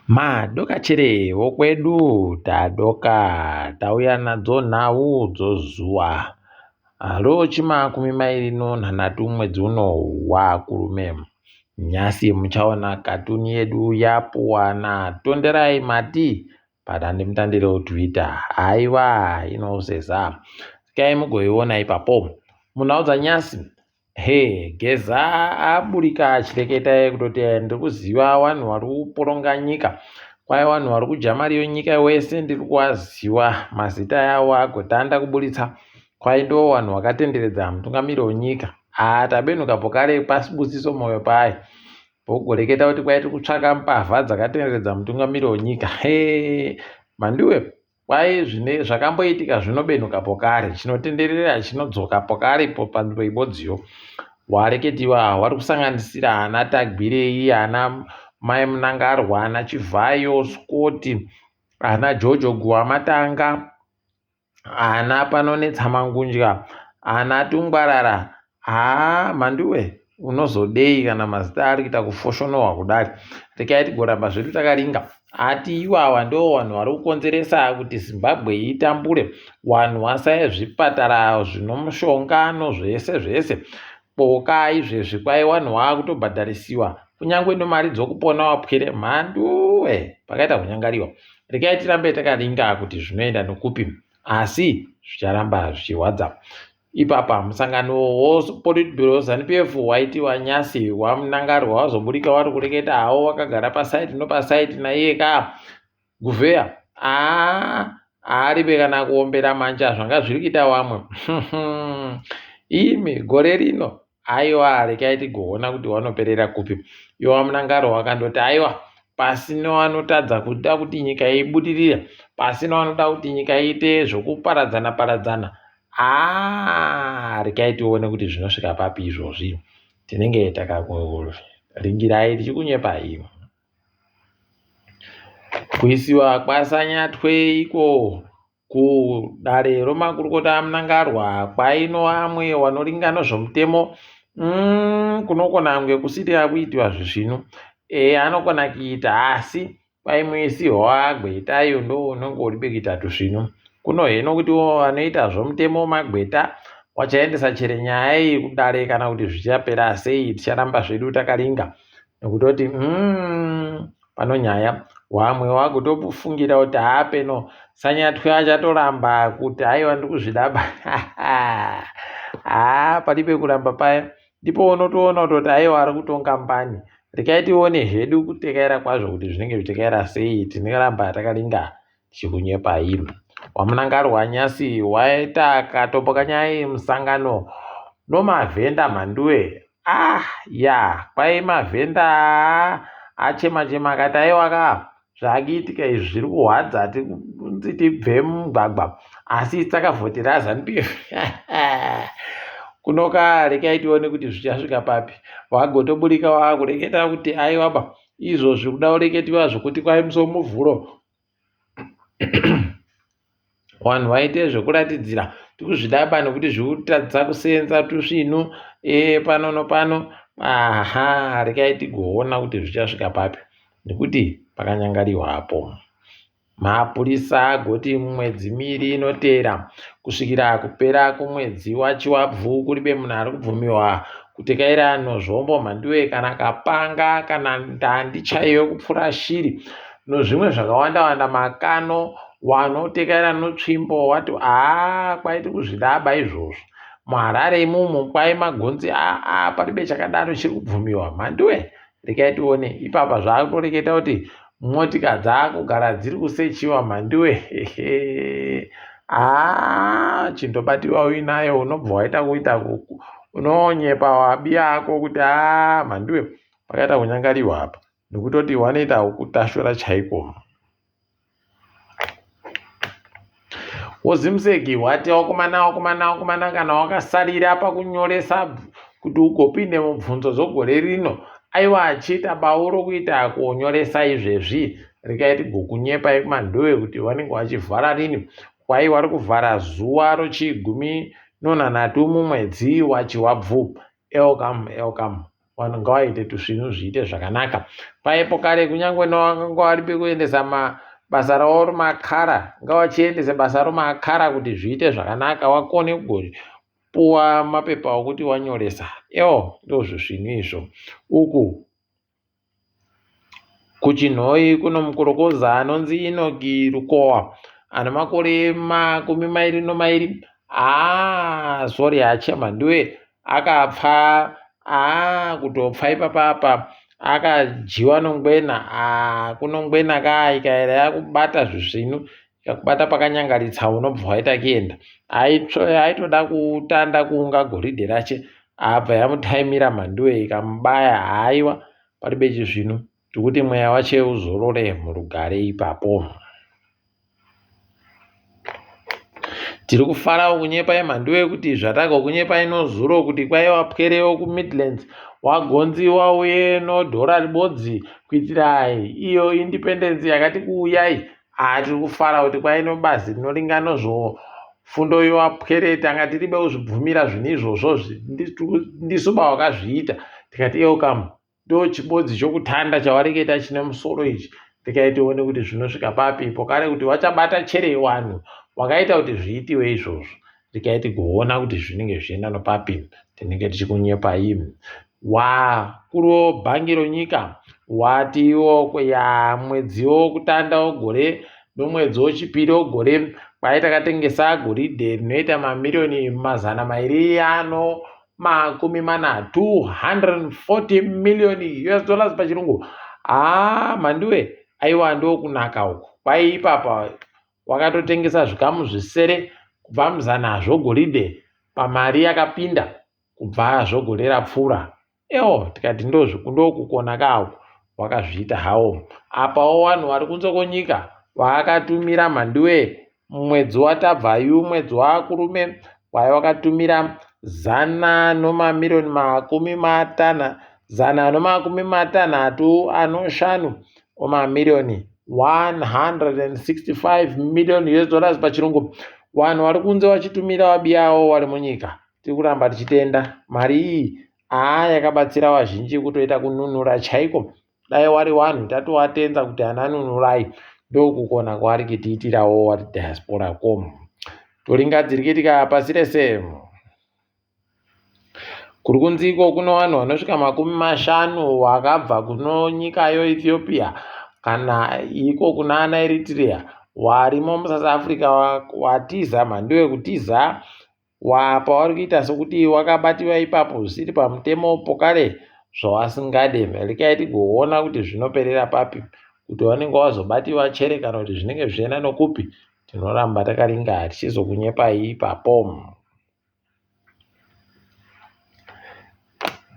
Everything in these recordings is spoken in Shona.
Madokachere vokwedu tadoka tauya nadzo nhau dzozuva rochimakumi mairi nonhanhatu mwedzi uno waKurume. Nhasi muchaona katuni yedu yapuwa naTonderai Mati padandemutande reTwitter. Haiwa inosesa. Sikai mugoiona ipapo. Munhau dzanyasi He Geza aburika achireketa kutoti ndiri kuziva vanhu vari kuporonga nyika kwai vanhu vari kudya mari yenyika wese ndiri kuvaziva mazita yavo agotanda kuburitsa kwai ndo vanhu vakatenderedza mutungamiri wenyika haa tabenuka pokare pasibusiso moyo paye pogoreketa kuti kwai tiri kutsvaka mbavha dzakatenderedza mutungamiri wenyika he mandiwe Kwai zvine zvakamboitika zvinobenuka pokare, chinotenderera chinodzoka pokarepo panzvimbo imodziyo. Wareketiwa wari kusanganisira ana Tagwirei, ana Mai Mnangarwa, ana Chivhayo, Scott, ana Jojo Guvamatanga, ana Panonetsa Mangundya, ana Tungwarara. Haa Mhanduwe unozodei kana mazita ari kuita kufoshonohwa kudari. Rekai tigoramba zvedu takaringa. Ati iwawa ndo vanhu vari kukonzeresa kuti Zimbabwe itambure. Vanhu vasaye zvipatara zvinomushonga nozvese zvese. Boka izvezvi kwai vanhu vakutobhadharisiwa kunyange nemari dzokupona wapwere. Mhanduwe pakaita kunyangariwa. Rekai tirambe takaringa kuti zvinoenda nokupi asi zvicharamba zvichirwadza. Ipapa musangano wePolitburo weZanu PF waitiwa nyasi waMnangarwa wazoburika wari kureketa hawo wakagara pasaiti nopasaiti naiye ka Guvheya aa haaribe kana kuombera manja zvanga zviri kuita wamwe imi gore rino Aiwa rekai tigoona kuti wanoperera kupi. Iwo waMnangagwa wakandoti aiwa pasina wanotadza kuda kuti nyika ibudirire, pasina wanoda kuti nyika iite zvokuparadzana paradzana. Haa rekai tione kuti zvinosvika papi izvozvi. Tinenge takakuringirai tichikunyepai. Kuisiwa kwaSanyatwe iko Kudare romakurukota aMnangarwa kwaino amwe wanoringa nozvomutemo mm, kunokona kunge kusiri akuitiwa zvisvinu e anokona kuita asi kwai muisi hwagweta iyo ndo unenge uri bekuita tusvinu kuno heno kuti vanoita zvomutemo magweta wachaendesa chere nyaya iyi kudare kana kuti zvichapera sei ticharamba zvedu takaringa nekutoti mm, pano nyaya wamwe wakutofungira kuti haapeno sanyatwe achatoramba kuti aiwa ndikuzvidaba haa palibe kuramba paya ndipo unotoona kutoti aiwa ari kutonga mbani rekai tione zvedu kutekaira kwazvo kuti zvinenge zvitekaira sei tinoramba takaringa tichikunyepai wamunangarwa nyasi waita akatomboka nyaya yemusangano nomavhenda mhanduwe Ah ya kwai mavhenda achema chema akati aiwa ka zvakuitika izvi zviri kuhwadza tikunzi tibve mumugwagwa asi takavhotera Zanu PF kunoka rekai tione kuti zvichasvika papi wagotoburika wakureketa kuti aiwa ba izvo zvikuda kureketiwa zvokuti kwai musi womuvhuro Vanhu vaite zvekuratidzira tikuzvidaba nekuti zvirikutadza kuseenza tusvinu e pano nopano aha regai tigoona kuti zvichasvika papi nekuti pakanyangariwa apo. Mapurisa agoti mumwedzi miiri inoteera kusvikira kupera kwemwedzi waChivabvu kuribe munhu ari kubvumiwa kutekaira nozvombo mhanduwe kana kapanga kana ndandi chaiyo kupfura shiri nozvimwe zvakawanda wanda makano wanotekaira notsvimbo wati haa kwaiti kuzvidaba izvozvo muharare imomo kwai magonzi aa paribe chakadaro chiri kubvumiwa mhanduwe rekai tione ipapa zvaakutoreketa kuti motika dzaakugara dziri kusechiwa mhanduwe haa chindobatiwa uinayo unobva waita kuita unonyepa wabiya ako kuti haa mhanduwe pakaita kunyangariwa apa nekutoti wanoita kutashura chaiko Wozimseki wati wakomana wakomana wakomana kana wakasarira pakunyoresa kuti ugopinde mubvunzo dzogore rino aiwa achiita bau rokuita kunyoresa izvezvi rekai tigokunyepai kumanduve kuti vanenge vachivhara rini kwai vari kuvhara zuva rochigumi nonhanhatu mumwedzi wachiwabvu elcam elcam Vanhu ngawaite tusvinu zviite zvakanaka. Paipo kare kunyange newakanga waripi kuendesa basa ravo romakara ngawachiendese basa romakara kuti zviite zvakanaka wakone kugopuwa mapepa okuti wanyoresa. Ewo ndozvisvinu izvo. Uku KuChinhoyi kuno mukorokoza anonzi Enoki Rukowa ane makore 22. Haa sorry hachema ndiwe akapfa haa kutopfa ipapa apa akadyiwa nongwena haa kunongwena kaa ikaera yakubata zvisvinu ikakubata pakanyangaritsa unobva waita kuenda aitoda kutanda kuunga goridhe rache abva yamutaimira mhanduwe ikamubaya haiwa paribe chizvinu tikuti mweya wache uzorore murugare ipapo. Tiri kufarawo kunyepa imhanduwe kuti zvatagokunyepa inozuro kuti kwaiwa pwerewo kuMidlands wagonzi wauye nodhora ribodzi kuitira iyo independence yakati kuuyai Haa tiri kufara kuti kwaino bazi rinoringa nozvo fundo yowapwere tanga tiribe kuzvibvumira zvinhu izvozvo ndisuba wakazviita tikati elcam ndo chibodzi chokutanda chawareketa chine musoro ichi tikai tione kuti zvinosvika papi ipo kare kuti wachabata chere wanhu wakaita kuti zviitiwe izvozvo Regai tigoona kuti zvinenge zvichienda nopapi. Tinenge tichikunyepai. Wakuru webhangi ronyika wati iwo ya mwedzi wokutanda wegore nomwedzi wechipiri wegore kwai takatengesa goridhe rinoita mamiriyoni 240 240 million US dollars pachirungu. Haa mhanduwe aiwa ndokunaka uku. Kwai ipapa Wakatotengesa zvikamu zvisere kubva muzana zvogoridhe pamari yakapinda kubva zvogore rapfuura. Ewo tikati ndokukona kaa uku wakazviita hawo. Apawo wanhu wari kunze konyika waakatumira mhanduwe mumwedzi watabva yu mwedzi wakurume waye wakatumira zana nomamiriyoni makumi matana 605 omamiriyoni 165 million US dollars pachirungu. Vanhu vari kunze vachitumira vabiyawo vari munyika. Tiri kuramba tichitenda mari iyi haa yakabatsira vazhinji kutoita kununura chaiko. Dai wari wanhu tatowatenza kuti ana nunurai ndokukona kwaari kitiitirawo wari diaspora kom. Toringa dziri kuitika pasi rese. Kuri kunzi iko kuno vanhu vanosvika 50 vakabva kuno nyika yoEthiopia kana iko kuna ana Eritrea warimo muSouth Africa watiza mhanduwe kutiza wapa wari kuita sokuti wakabatiwa ipapo zvisiri pamutemo pokare zvawasingade rekai tigoona kuti zvinoperera papi kuti wanenge wazobatiwa chere kana kuti zvinenge zvichienda nokupi tinoramba takaringa tichizokunyepai ipapo.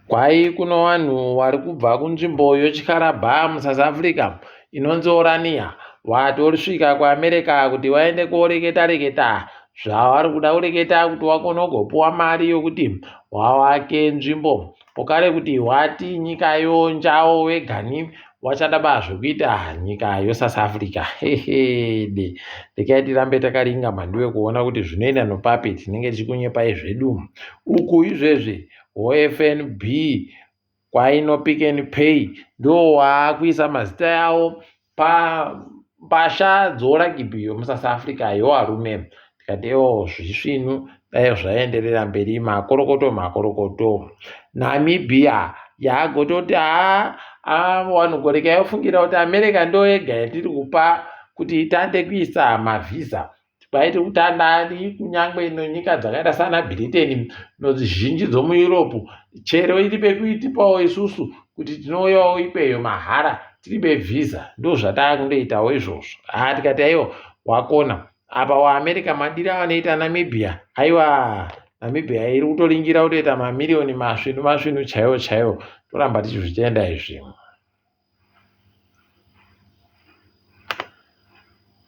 Kwai kuno vanhu vari kubva kunzvimbo yoChikarabha muSouth Africa inonzi Orania vatosvika kuAmerica kuti vaende koreketa reketa zvavari kuda kureketa kuti vakone kugopuwa mari yokuti vavake nzvimbo Pokare kuti wati nyika yo njawo wegani wachada ba zvekuita nyika yo South Africa hehede rekai tirambe takaringa mhanduwe kuona kuti zvinoenda nopapi tinenge tichikunyepai zvedu uku izvezvi hofnb kwaino pick and pay ndo waakuisa mazita yawo Pambasha dzoragibhi yomuSouth Africa yovarume tikati ewo zvisvinu dai zvaenderera mberi makorokoto makorokoto. Namibia yagototi haa vanhu goreka yofungira kuti America ndo yega yatiri kupa kuti itande kuisa mavhisa Kwaiti kutandani kunyangwe nenyika dzakaita sana Britain zhinji dzomuEurope chero iri pekuitipawo isusu kuti tinouyawo ikweyo mahara tiri bevhisa ndozvataakundoitawo izvozvo haa tikati aiwa wakona apa waamerica madiro avanoita namibia aiwa namibia iri kutoringira kutoita mamiriyoni masvinu masvinu chaiwo chaiwo toramba tichizvitenda izvi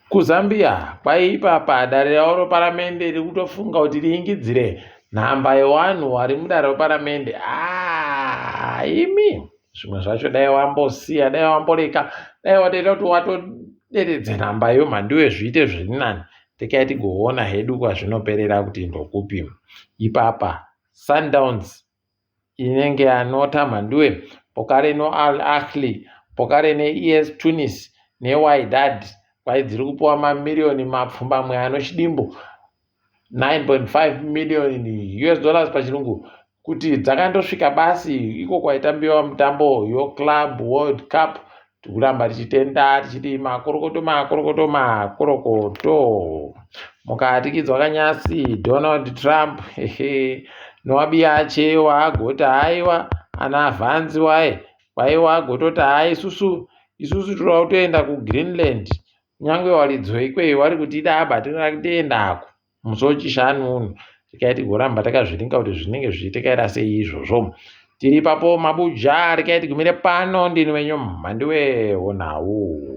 KuZambia kwaipa dare ravo reparamende riri kutofunga kuti riingidzire nhamba yewanhu wari mudare reparamende. Ah, imi zvimwe zvacho dai wambosiya, dai wamboreka, dai watoita kuti watoderedze nhamba iyo mhanduwe zviite zviri nani. Rekai tigoona hedu kwazvinoperera kuti ndokupi. Ipapa Sundowns. inenge yanota mhanduwe pokare noAl Ahly pokare neES Tunis neWydad kwai dziri kupiwa mamiriyoni mapfumbamwe anochidimbu 9.5 million US dollars pachirungu kuti dzakandosvika basi iko kwaitambiwa mutambo yoClub World Cup. Tikuramba tichitenda tichiti makorokoto makorokoto makorokoto. Mukatikidzwa kanyasi Donald Trump hehe nowabiyache waagoti haiwa ana Vance waye kwaiwa agototi hai isusu isusu tinoda kutoenda kuGreenland kunyange waridzo ikweyo wari kutida apa tinoda kutoendako musi wechishanu uno regai tigoramba takazviringa kuti zvinenge zvichitekaira sei izvozvo tiri ipapo mabuja regai tigumire pano ndini wenyu mhandiwe honhau.